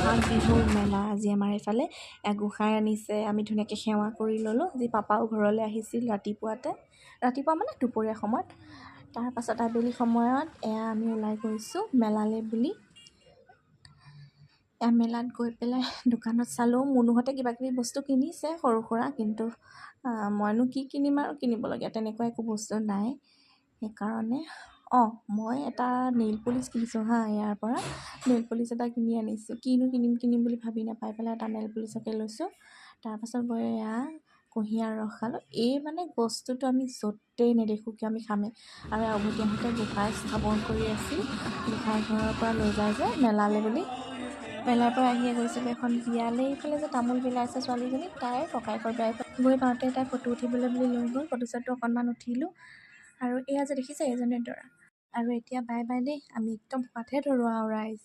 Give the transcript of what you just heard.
বহাগ বিহু মেলা আজি আমাৰ এইফালে। এয়া গোঁসাই আনিছে, আমি ধুনীয়াকৈ সেৱা কৰি ল'লোঁ। আজি পাপাও ঘৰলৈ আহিছিল ৰাতিপুৱাতে, ৰাতিপুৱা মানে দুপৰীয়া সময়ত। তাৰপাছত আবেলি সময়ত এয়া আমি ওলাই গৈছোঁ মেলালৈ বুলি। এয়া মেলাত গৈ পেলাই দোকানত চালোঁ, মুনুহঁতে কিবা কিবি বস্তু কিনিছে সৰু সুৰা, কিন্তু মইনো কি কিনিম আৰু, কিনিবলগীয়া তেনেকুৱা একো বস্তু নাই। সেইকাৰণে মই এটা নেইল পলিচ কিনিছোঁ হা, ইয়াৰ পৰা নেইল পলিচ এটা কিনি আনিছোঁ। কিনো কিনিম কিনিম বুলি ভাবি নাপাই পেলাই এটা নেইল পলিচকে লৈছোঁ। তাৰপাছত গৈ এয়া কুঁহিয়াৰ ৰস খালোঁ। এই মানে বস্তুটো আমি য'তেই নেদেখোঁ কিয় আমি খামেই। আৰু উভতি আহোঁতে গোঁসাই স্থাপন কৰি আছিল, গোঁসাই ঘৰৰ পৰা লৈ যায় যে মেলালৈ বুলি। মেলাৰ পৰা আহিয়ে গৈছিলোঁ এখন বিয়ালৈ। এইফালে যে তামোল বিলাইছে ছোৱালীজনীক, তাইৰ ককায়েকৰ বিয়া। গৈ পাওঁতে তাই ফটো উঠিবলৈ বুলি লৈ গ'ল, ফটো চটো অকণমান উঠিলোঁ। আৰু এয়া যে দেখিছে এইজনে দৰা। আৰু এতিয়া বাই বাই দেই, আমি একদম সোৱাদহে ধৰোঁ আৰু ৰাইজ।